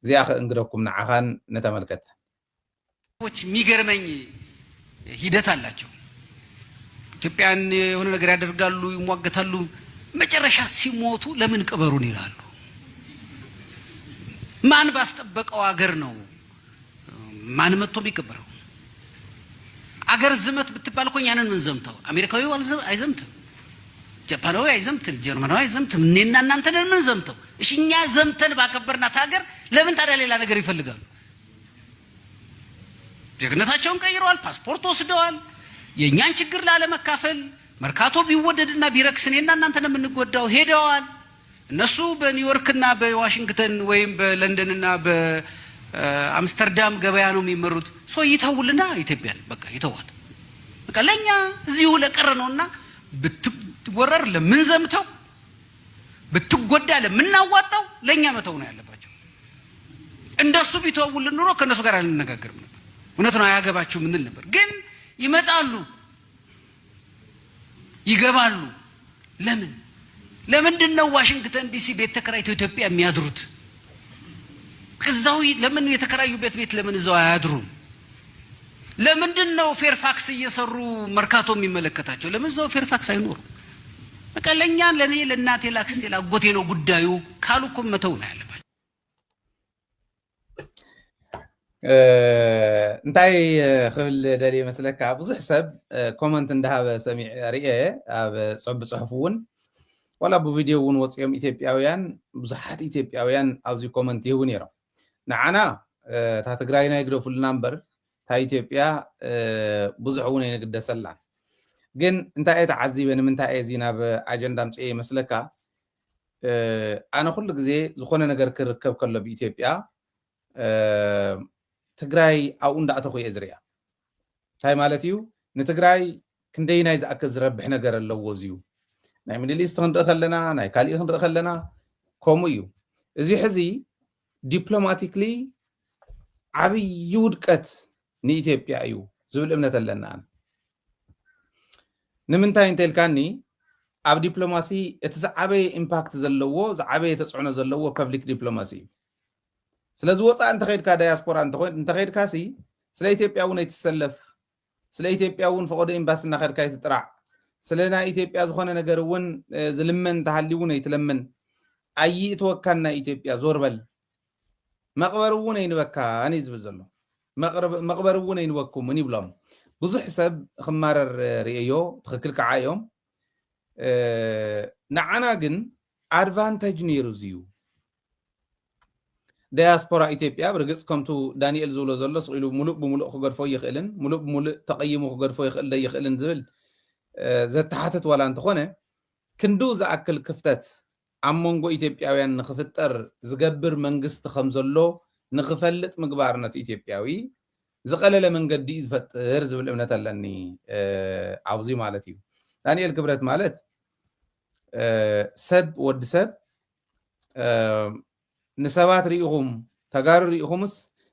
እዚኣ ከእንግደኩም ንዓኻን ንተመልከት። ሰዎች የሚገርመኝ ሂደት አላቸው። ኢትዮጵያን የሆነ ነገር ያደርጋሉ፣ ይሟገታሉ። መጨረሻ ሲሞቱ ለምን ቅበሩን ይላሉ። ማን ባስጠበቀው ሀገር ነው ማን መጥቶ የሚቀበረው? አገር ዝመት ብትባል እኮ እኛንን ምን ዘምተው? አሜሪካዊ አይዘምትም፣ ጃፓናዊ አይዘምትም፣ ጀርመናዊ አይዘምትም። እኔና እናንተንን ምን ዘምተው? እሺ እኛ ዘምተን ባከበርናት ሀገር ለምን ታዲያ ሌላ ነገር ይፈልጋሉ? ዜግነታቸውን ቀይረዋል፣ ፓስፖርት ወስደዋል። የእኛን ችግር ላለመካፈል መርካቶ ቢወደድና ቢረክስ እኔና እናንተ ነው የምንጎዳው። ሄደዋል። እነሱ በኒውዮርክና በዋሽንግተን ወይም በለንደንና በአምስተርዳም ገበያ ነው የሚመሩት። ሶ ይተውልና ኢትዮጵያን በቃ ይተዋል። በቃ ለእኛ እዚሁ ለቀረ ነውና ብትወረር ለምንዘምተው ብትጎዳ ለምናዋጣው ለእኛ መተው ነው ያለባቸው። እንደሱ ቢተውልን ኑሮ ከእነሱ ጋር አልነጋገርም ነበር። እውነት ነው አያገባችሁም እንል ነበር። ግን ይመጣሉ፣ ይገባሉ። ለምን ለምንድን ነው ዋሽንግተን ዲሲ ቤት ተከራይተው ኢትዮጵያ የሚያድሩት? እዛው ለምን የተከራዩበት ቤት ለምን እዛው አያድሩም? ለምንድን ነው ፌርፋክስ እየሰሩ መርካቶ የሚመለከታቸው? ለምን እዛው ፌርፋክስ አይኖሩም? በቃ ለእኛ ለእኔ ለእናቴ ላክስቴ ላጎቴ ነው ጉዳዩ ካሉ እኮ መተው ነው ያለባቸው። እንታይ ክብል ደልየ መስለካ፣ ብዙሕ ሰብ ኮመንት እንዳሃበ ሰሚዕ ርኤ ኣብ ብፅሑፍ እውን ዋላ ብቪድዮ እውን ወፂኦም ኢትዮጵያውያን ብዙሓት ኢትዮጵያውያን ኣብዚ ኮመንት ይህቡ ነይሮም። ንዓና እታ ትግራይና ይግደፉልና እምበር እታ ኢትዮጵያ ብዙሕ እውን ኣይንግደሰላን። ግን እንታይ እየ ተዓዚበ ንምንታይ እየ እዚ ናብ ኣጀንዳ ምፅኤ ይመስለካ? ኣነ ኩሉ ግዜ ዝኾነ ነገር ክርከብ ከሎ ብኢትዮጵያ ትግራይ ኣብኡ እንዳእተኹ እየ ዝሪኣ። እንታይ ማለት እዩ? ንትግራይ ክንደይናይ ዝኣክል ዝረብሕ ነገር ኣለዎ እዚዩ። ናይ ሚድል ኢስት ክንርኢ ከለና ናይ ካሊእ ክንርኢ ከለና ከምኡ እዩ። እዚ ሕዚ ዲፕሎማቲክሊ ዓብዪ ውድቀት ንኢትዮጵያ እዩ ዝብል እምነት ኣለና። ንምንታይ እንተልካኒ ኣብ ዲፕሎማሲ እቲ ዝዓበየ ኢምፓክት ዘለዎ ዝዓበየ ተፅዕኖ ዘለዎ ፐብሊክ ዲፕሎማሲ እዩ። ስለዚ ወፃኢ እንተኸድካ ዳያስፖራ እንተኸድካ ሲ ስለ ኢትዮጵያ እውን ኣይትሰለፍ፣ ስለ ኢትዮጵያ እውን ፈቐዶ ኤምባሲ እናኸድካ ኣይትጥራዕ፣ ስለ ናይ ኢትዮጵያ ዝኾነ ነገር እውን ዝልመን እንተሃልዩ እውን ኣይትለምን፣ ኣይእትወካን ናይ ኢትዮጵያ ዞር በል፣ መቕበሪ እውን ኣይንበካን እዩ ዝብል ዘሎ። መቕበሪ እውን ኣይንበኩምን ይብሎም። ብዙሕ ሰብ ክማረር ርእዮ፣ ትኽክል ከዓ እዮም። ንዓና ግን ኣድቫንተጅ ነይሩ እዚዩ። ዳያስፖራ ኢትዮጵያ ብርግፅ ከምቱ ዳንኤል ዝብሎ ዘሎ ስቕ ኢሉ ሙሉእ ብሙሉእ ክገድፎ ይኽእልን ሙሉእ ብሙሉእ ተቐይሙ ክገድፎ ይኽእል ዶ ይኽእልን ዝብል ዘተሓትት ዋላ እንተኾነ ክንዱ ዝኣክል ክፍተት ኣብ መንጎ ኢትዮጵያውያን ንክፍጠር ዝገብር መንግስቲ ከም ዘሎ ንክፈልጥ ምግባር ነቲ ኢትዮጵያዊ ዝቐለለ መንገዲ እዩ ዝፈጥር ዝብል እምነት ኣለኒ። ኣብዚ ማለት እዩ ዳንኤል ክብረት ማለት ሰብ ወዲ ሰብ ንሰባት ርኢኹም ተጋሩ ርኢኹምስ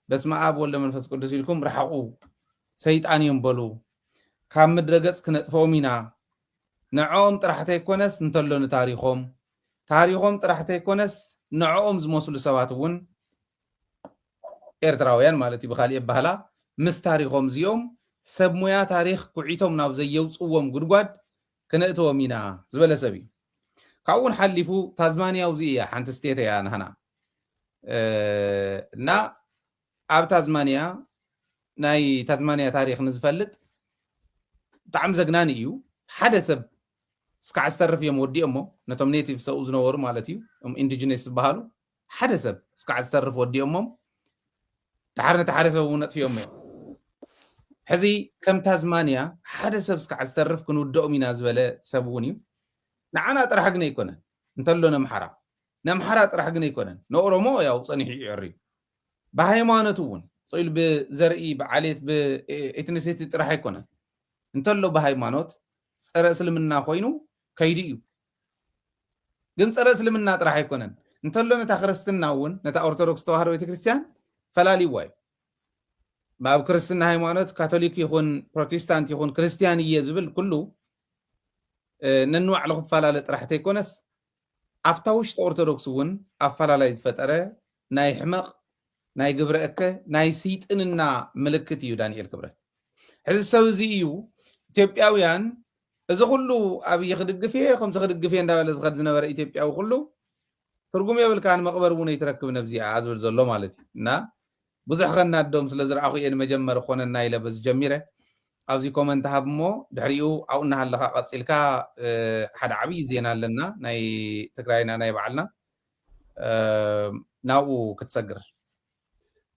በስመ ኣብ ወልደ መንፈስ ቅዱስ ኢልኩም ርሓቑ ሰይጣን እዮም በሉ ካብ ምድረ ገፅ ክነጥፈኦም ኢና ንዕኦም ጥራሕ ተይኮነስ እንተሎ ንታሪኾም ታሪኾም ጥራሕ ተይኮነስ ንዕኦም ዝመስሉ ሰባት እውን ኤርትራውያን ማለት እዩ ብካሊእ ኣባህላ ምስ ታሪኾም እዚኦም ሰብ ሙያ ታሪኽ ኩዒቶም ናብ ዘየውፅዎም ጉድጓድ ክነእትዎም ኢና ዝበለ ሰብ እዩ። ካብኡ እውን ሓሊፉ ታዝማንያ ኣብዚ እያ ሓንቲ ስቴት እያ ናህና እና ኣብ ታዝማንያ ናይ ታዝማንያ ታሪኽ ንዝፈልጥ ብጣዕሚ ዘግናኒ እዩ። ሓደ ሰብ እስካዕ ዝተርፍ እዮም ወዲኦሞ ነቶም ኔቲቭ ሰብኡ ዝነበሩ ማለት እዩ ኢንዲጂነስ ዝበሃሉ ሓደ ሰብ እስካዕ ዝተርፍ ወዲኦሞም ድሓር ነቲ ሓደ ሰብ እውን ነጥፍዮሞ እዮም። ሕዚ ከም ታዝማንያ ሓደ ሰብ እስካዕ ዝተርፍ ክንውደኦም ኢና ዝበለ ሰብ እውን እዩ። ንዓና ጥራሕ ግን ኣይኮነን እንተሎ ነምሓራ ነምሓራ ጥራሕ ግን ኣይኮነን ንኦሮሞ ያው ፀኒሑ ይዕር እዩ። ብሃይማኖት እውን ስቕ ኢሉ ብዘርኢ ብዓሌት ብኤትኒሲቲ ጥራሕ ኣይኮነን እንተሎ ብሃይማኖት ፀረ እስልምና ኮይኑ ከይዱ እዩ። ግን ፀረ እስልምና ጥራሕ ኣይኮነን እንተሎ ነታ ክርስትና እውን ነታ ኦርቶዶክስ ተዋህዶ ቤተክርስትያን ፈላልይዋ እዩ። ኣብ ክርስትና ሃይማኖት ካቶሊክ ይኹን ፕሮቴስታንት ይኹን ክርስትያን እየ ዝብል ኩሉ ነንባዕሉ ክፈላለ ጥራሕ ተይኮነስ ኣብታ ውሽጢ ኦርቶዶክስ እውን ኣፈላላይ ዝፈጠረ ናይ ሕመቕ ናይ ግብረ እከ ናይ ስይጥንና ምልክት እዩ። ዳንኤል ክብረት፣ ሕዚ ሰብ እዚ እዩ ኢትዮጵያውያን፣ እዚ ኩሉ ኣብይ ክድግፍ እየ ከምዚ ክድግፍ እየ እንዳበለ ዝኸድ ዝነበረ ኢትዮጵያዊ ኩሉ ትርጉም የብልካን፣ መቕበር እውን ኣይትረክብን ኣብዚኣ ዝብል ዘሎ ማለት እዩ። እና ብዙሕ ከናዶም ስለ ዝረኣኹ እየ ንመጀመሪ ኮነና ኢለ በዚ ጀሚረ። ኣብዚ ኮመንት ሃብ እሞ ድሕሪኡ ኣብኡ እናሃለኻ ቀፂልካ ሓደ ዓብዪ ዜና ኣለና ናይ ትግራይና ናይ ባዕልና ናብኡ ክትሰግር።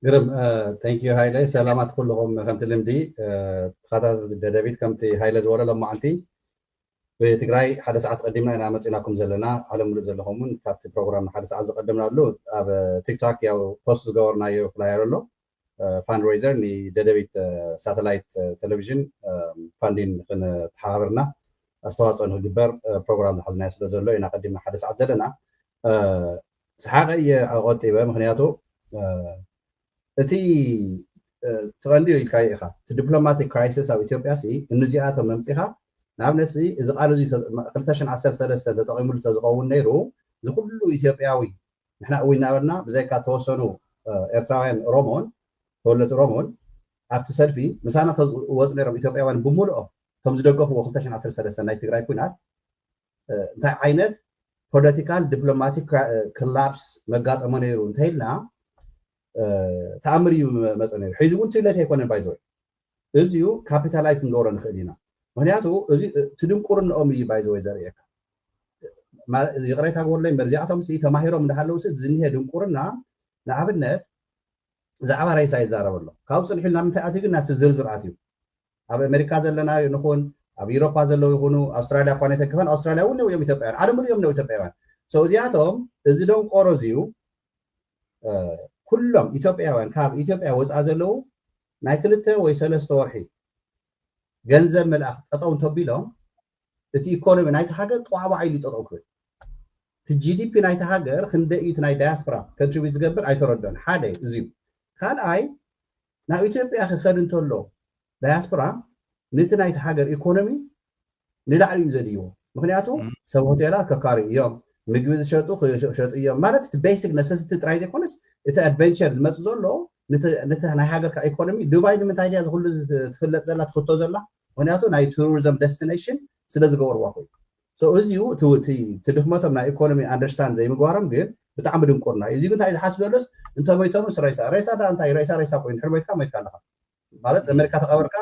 ግርም። Thank you ሃይለ። ሰላማት ኩልኹም። ከምቲ ልምዲ ተኸታተልቲ ደደቢት ከምቲ ሃይለ ዝበሎ ሎማዓንቲ ብትግራይ ሓደ ሰዓት ቀዲምና ኢና መፂናኩም ዘለና። ዓለም ሙሉእ ዘለኹም እውን ካብቲ ፕሮግራም ሓደ ሰዓት ዝቀደምናሉ ኣብ ቲክቶክ ያው ፖስት ዝገበርናዮ ፍላየር ኣሎ። ፋንድሬዘር ንደደቢት ሳተላይት ቴሌቪዥን ፋንዲን ንክንተሓባበርና ኣስተዋፅኦ ንክግበር ፕሮግራም ዝሓዝናዮ ስለ ዘሎ ኢና ቀዲምና ሓደ ሰዓት ዘለና። ሰሓቀ እየ ኣቆጢበ። ምክንያቱ እቲ ትቐንዲ ኢልካዮ ኢኻ። እቲ ዲፕሎማቲክ ክራይሲስ ኣብ ኢትዮጵያ ሲ እዚኣቶም መምፂኻ ንኣብነት እዚ ቃል እዚ ክልተ ሽሕን ዓሰርተ ሰለስተን ተጠቂሙሉ ተዝኸውን ነይሩ እዚ ኩሉ ኢትዮጵያዊ ንሕና እው እናበልና ብዘይካ ተወሰኑ ኤርትራውያን ኦሮሞን ተወለድቲ ኦሮሞን ኣብቲ ሰልፊ ምሳና ተወፁ ነይሮም ኢትዮጵያውያን ብምልኦም እቶም ዝደገፍዎ ክልተ ሽሕን ዓሰርተ ሰለስተን ናይ ትግራይ ኩናት እንታይ ዓይነት ፖለቲካል ዲፕሎማቲክ ክላፕስ መጋጠሞ ነይሩ እንተኢልና ተኣምር እዩ መፀ ነይሩ። ሕዚ እውን ትብለት ኣይኮነን ባይዘወይ እዚዩ ካፒታላይዝ ክንገብሮ ንኽእል ኢና። ምክንያቱ እዚ ትድንቁርንኦም እዩ ባይዘወይ ዘርእየካ። ይቅሬታ ግበርለይ እምበር እዚኣቶም ሲ ተማሂሮም እንዳሃለዉ ሲ ዝኒሄ ድንቁርና ንኣብነት ብዛዕባ ሬሳ ይዛረብ ኣሎ። ካብኡ ፅንሑ ኢልና ምንታይ ኣትዩ ግን ናብቲ ዝርዝር ኣትዩ። ኣብ ኣሜሪካ ዘለና ንኹን ኣብ ኢሮፓ ዘለዉ ይኹኑ ኣውስትራሊያ እኳ ነተክፈን ኣውስትራሊያ እውን እዮም ኢትዮጵያውያን ዓለም ሙሉእ እዮም ነው ኢትዮጵያውያን። ሰው እዚኣቶም እዚ ደንቆሮ እዚዩ ኩሎም ኢትዮጵያውያን ካብ ኢትዮጵያ ወፃ ዘለዉ ናይ ክልተ ወይ ሰለስተ ወርሒ ገንዘብ ምልኣኽ ጠጠው እንተቢሎም እቲ ኢኮኖሚ ናይቲ ሃገር ጠዋዕባዕ ኢሉ ጠጠው ክብል እቲ ጂዲፒ ናይቲ ሃገር ክንደይ እዩ ናይ ዳያስፖራ ኮንትሪቢዩት ዝገብር ኣይተረድኦን። ሓደ እዚዩ ካልኣይ ናብ ኢትዮጵያ ክኸድ እንተሎ ዳያስፖራ ነቲ ናይቲ ሃገር ኢኮኖሚ ንላዕሊ እዩ ዘድይዎ። ምክንያቱ ሰብ ሆቴላት ከካሪ እዮም፣ ምግቢ ዝሸጡ ክሸጡ እዮም። ማለት እቲ ቤሲክ ነሰሲቲ ጥራይ ዘይኮነስ እቲ ኣድቨንቸር ዝመፅእ ዘሎ ነቲ ናይ ሃገርካ ኢኮኖሚ። ዱባይ ንምንታይ ድያ ዝኩሉ ትፍለጥ ዘላ ትፍቶ ዘላ? ምክንያቱ ናይ ቱሪዝም ደስቲኔሽን ስለ ዝገበርዋ ኮይኑ። እዚዩ እቲ ድኽመቶም ናይ ኢኮኖሚ ኣንደርስታንድ ዘይምግባሮም ግን ብጣዕሚ ድንቁርና እዩ። እዚ ግን እንታይ ዝሓስብ ዘሎስ እንተሞይቶምስ ሬሳ ሬሳ ዳ እንታይ ሬሳ ሬሳ ኮይኑ ድሕሪ ሞይትካ ሞይትካ ኣለካ ማለት ኣሜሪካ ተቐበርካ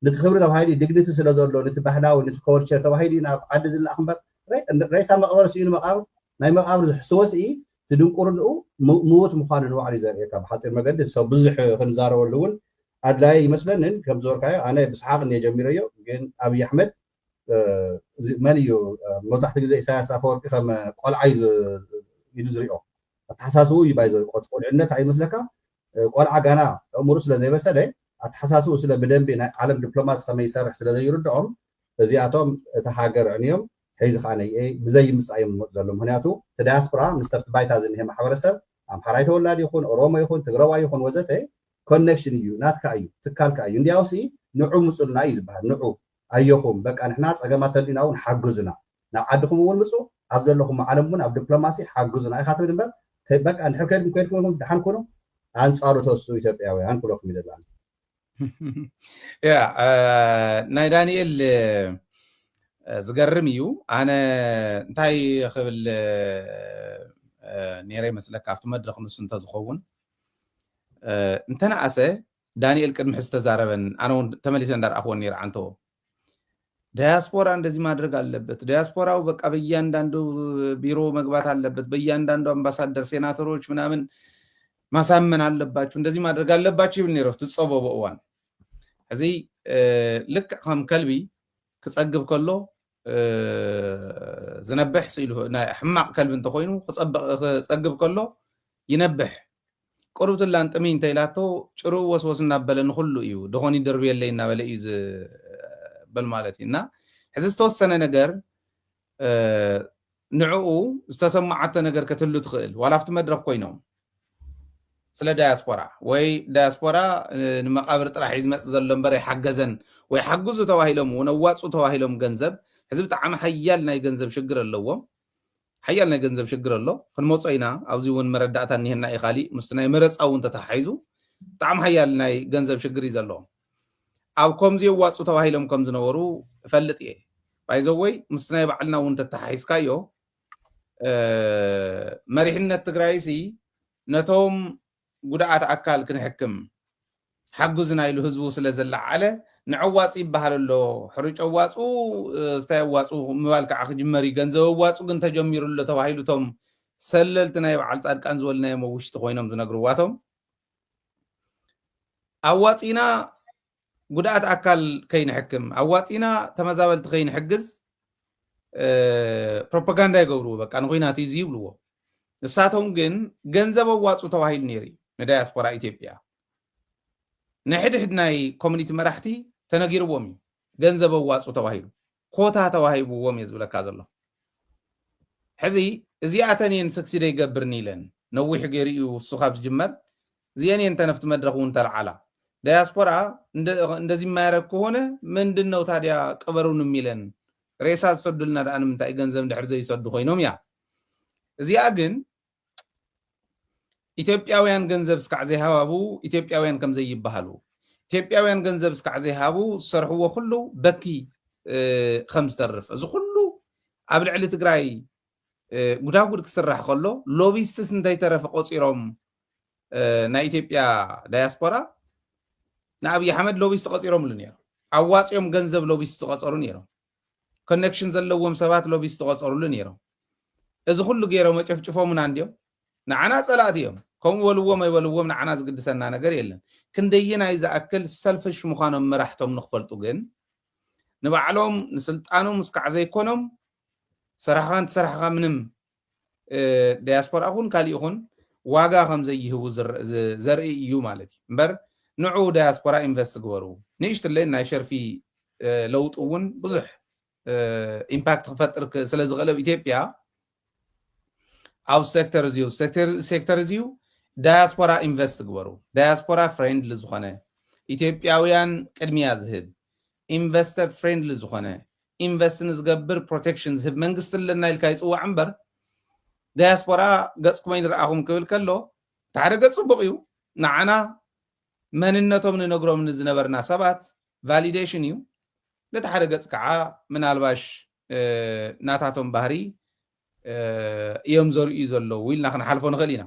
ነቲ ክብሪ ተባሂሉ ዲግኒቲ ስለ ዘሎ ነቲ ባህላዊ ነቲ ኮልቸር ተባሂሉ እዩ ናብ ዓዲ ዝለኣኽ እምበር ሬሳ መቐበር ስኢኑ መቃብር ናይ መቃብር ዝሕስወ ስኢ እቲ ድንቁርንኡ ምዉት ምዃኑ ንባዕሉ ዘርእየካ ብሓፂር መገዲ ሰብ ብዙሕ ክንዛረበሉ እውን ኣድላየ ይመስለንን ከም ዝበልካዮ ኣነ ብሰሓቅ እየ ጀሚረዮ ግን ኣብይ ኣሕመድ መን እዩ መብዛሕቲ ግዜ ኢሳያስ ኣፈወርቂ ከም ቆልዓ እዩ ኢሉ ዝሪኦ ኣተሓሳስቡ እዩ ባይዘ ቆልዕነት ኣይመስለካ ቆልዓ ጋና ኣእምሩ ስለ ዘይበሰለ ኣተሓሳስቡ ስለ ብደንቢ ናይ ዓለም ዲፕሎማሲ ከመይ ይሰርሕ ስለ ዘይርድኦም እዚኣቶም እቲ ሃገር ዕንዮም ሕዚ ከዓ ነይኤ ብዘይምፃእ እዮም ዝመፁ ዘሎ ምክንያቱ እቲ ዳያስፖራ ምስ ተፍቲ ባይታ ዝኒሀ ማሕበረሰብ ኣምሓራይ ተወላዲ ይኹን ኦሮሞ ይኹን ትግረዋይ ይኹን ወዘተ ኮኔክሽን እዩ ናትካ እዩ ትካልካ እዩ እንዲያውሲ ንዑ ምፁልና እዩ ዝበሃል ንዑ ኣየኹም በቃ ንሕና ፀገማት ተልዩና እውን ሓግዙና ናብ ዓድኹም እውን ምፁ ኣብ ዘለኹም ዓለም እውን ኣብ ዲፕሎማሲ ሓግዙና ኢካ ትብል እምበር በቃ እንድሕር ከድኩም ከድኩም ኢኹም ድሓን ኩኑ ኣንፃሩ ተሱ ኢትዮጵያውያን ክብለኩም ይደላ ያ ናይ ዳንኤል ዝገርም እዩ ኣነ እንታይ ክብል ነይረ ይመስለካ ኣብቲ መድረክ ንሱ እንተዝኸውን እንተነኣሰ ዳንኤል ቅድሚ ሕዚ ዝተዛረበን ኣነ እውን ተመሊሰ እንዳረኣኽዎ ነይረ ዓንተዎ ዳያስፖራ እንደዚህ ማድረግ አለበት። ዳያስፖራው በቃ በእያንዳንዱ ቢሮ መግባት አለበት። በእያንዳንዱ አምባሳደር፣ ሴናተሮች ምናምን ማሳመን አለባችሁ፣ እንደዚህ ማድረግ አለባችሁ ይብል ነይሩ ኣብቲ ዝፀበቦ እዋን። ሕዚ ልክዕ ከም ከልቢ ክፀግብ ከሎ ዝነብሕ ስኢሉ ሕማቅ ከልቢ እንተኮይኑ ክፀግብ ከሎ ይነብሕ ቁሩብ ትላን ጥምይ እንተ ኢላቶ ጭርኡ ወስወስ እናበለ ንኩሉ እዩ ደኾን ይደርብየለይ እናበለ እዩ ዝበል ማለት እዩ እና ሕዚ ዝተወሰነ ነገር ንዕኡ ዝተሰማዓቶ ነገር ክትህሉ ትኽእል ዋላ ኣብቲ መድረክ ኮይኖም ስለ ዳያስፖራ ወይ ዳያስፖራ ንመቃብር ጥራሕ እዩ ዝመፅ ዘሎ እምበር ኣይሓገዘን ወይ ሓግዙ ተባሂሎም እውን ኣዋፁ ተባሂሎም ገንዘብ ሕዚ ብጣዕሚ ሓያል ናይ ገንዘብ ሽግር ኣለዎም ሓያል ናይ ገንዘብ ሽግር ኣሎ። ክንመጾ ኢና። ኣብዚ እውን መረዳእታ እኒሀና እዩ። ካሊእ ምስቲ ናይ መረፃ እውን ተተሓሒዙ ብጣዕሚ ሓያል ናይ ገንዘብ ሽግር እዩ ዘለዎም። ኣብ ከምዚ የዋፁ ተባሂሎም ከም ዝነበሩ እፈልጥ እየ። ባይዘወይ ምስቲ ናይ ባዕልና እውን ተተሓሒዝካዮ፣ መሪሕነት ትግራይሲ ነቶም ጉድኣት ኣካል ክንሕክም ሓግዙና ኢሉ ህዝቡ ስለ ዘለዓለ፣ ንዐዋፁ ይበሃል ኣሎ። ሕሩጭ ኣዋፁ፣ ስታይ ኣዋፁ ምባል ከዓ ክጅመር እዩ። ገንዘብ ኣዋፁ ግን ተጀሚሩ ኣሎ ተባሂሉ እቶም ሰለልቲ ናይ በዓል ፃድቃን ዝበልናዮም ኣብ ውሽጢ ኮይኖም ዝነግርዋቶም ኣዋፂና ጉድኣት ኣካል ከይንሕክም፣ ኣዋፂና ተመዛበልቲ ከይንሕግዝ ፕሮፓጋንዳ ይገብርዎ። በቃ ንኩናት እዩ ይብልዎ። ንሳቶም ግን ገንዘብ ኣዋፁ ተባሂሉ ነይሩ እዩ ንዳያስፖራ ኢትዮጵያ። ንሕድሕድ ናይ ኮሚኒቲ መራሕቲ ተነጊርዎም እዩ። ገንዘብ ኣዋፁ ተባሂሉ ኮታ ተዋሂብዎም እየ ዝብለካ ዘሎ። ሕዚ እዚኣተን እየን ሰክሲደ ይገብርኒ ኢለን ነዊሕ ገይሩ እዩ እሱ ካብ ዝጅመር። እዚአን እየን ተነፍቲ መድረክ እውን ተለዓላ። ዳያስፖራ እንደዚህ የማያረግ ከሆነ ምንድን ነው ታዲያ ቅበሩን የሚለን? ሬሳ ዝሰዱልና ደኣ ንምንታይ ገንዘብ እንድሕር ዘይሰዱ ኮይኖም እያ። እዚኣ ግን ኢትዮጵያውያን ገንዘብ እስካዕ ዘይሃባቡ ኢትዮጵያውያን ከም ዘይበሃሉ፣ ኢትዮጵያውያን ገንዘብ እስካዕ ዘይሃቡ ዝሰርሕዎ ኩሉ በኪ ከም ዝተርፍ፣ እዚ ኩሉ ኣብ ልዕሊ ትግራይ ጉዳጉድ ክስራሕ ከሎ ሎቢስትስ እንተይተረፈ ቆፂሮም ናይ ኢትዮጵያ ዳያስፖራ ንኣብይ ኣሕመድ ሎቢስት ቆፂሮምሉ ነይሮም። ኣዋፂኦም ገንዘብ ሎቢስት ዝቆፀሩ ነይሮም። ኮኔክሽን ዘለዎም ሰባት ሎቢስት ዝቆፀሩሉ ነይሮም። እዚ ኩሉ ገይሮም ኣጨፍጭፎምና እንዲዮም። ንዓና ፀላእቲ እዮም። ከምኡ በልዎም ኣይበልዎም ንዓና ዝግድሰና ነገር የለን። ክንደየናይ ዝኣክል ሰልፍሽ ምዃኖም መራሕቶም ንክፈልጡ ግን ንባዕሎም ንስልጣኖም እስካዕ ዘይኮኖም ሰራሕኻን ትሰራሕኻ ምንም ዳያስፖራ ኹን ካሊእ ኹን ዋጋ ከም ዘይህቡ ዘርኢ እዩ ማለት እዩ። እምበር ንዑ ዳያስፖራ ኢንቨስት ግበሩ። ንእሽትለይ ናይ ሸርፊ ለውጢ እውን ብዙሕ ኢምፓክት ክፈጥር ስለ ዝኽእል ኣብ ኢትዮጵያ ኣብ ሴክተር እዚዩ ሴክተር እዚዩ ዳያስፖራ ኢንቨስት ግበሩ። ዳያስፖራ ፍሬንድሊ ዝኾነ ኢትዮጵያውያን ቅድሚያ ዝህብ ኢንቨስተር ፍሬንድሊ ዝኾነ ኢንቨስት ንዝገብር ፕሮቴክሽን ዝህብ መንግስቲ ኣለና ኢልካ ይፅዋዕ እምበር ዳያስፖራ ገፅኩም ኣይንረኣኹም ክብል ከሎ እቲ ሓደ ገፅ ፅቡቅ እዩ። ንዓና መንነቶም ንነግሮም ንዝነበርና ሰባት ቫሊዴሽን እዩ። ነቲ ሓደ ገፅ ከዓ ምናልባሽ ናታቶም ባህሪ እዮም ዘርእዩ ዘለዉ ኢልና ክንሓልፎ ንኽእል ኢና።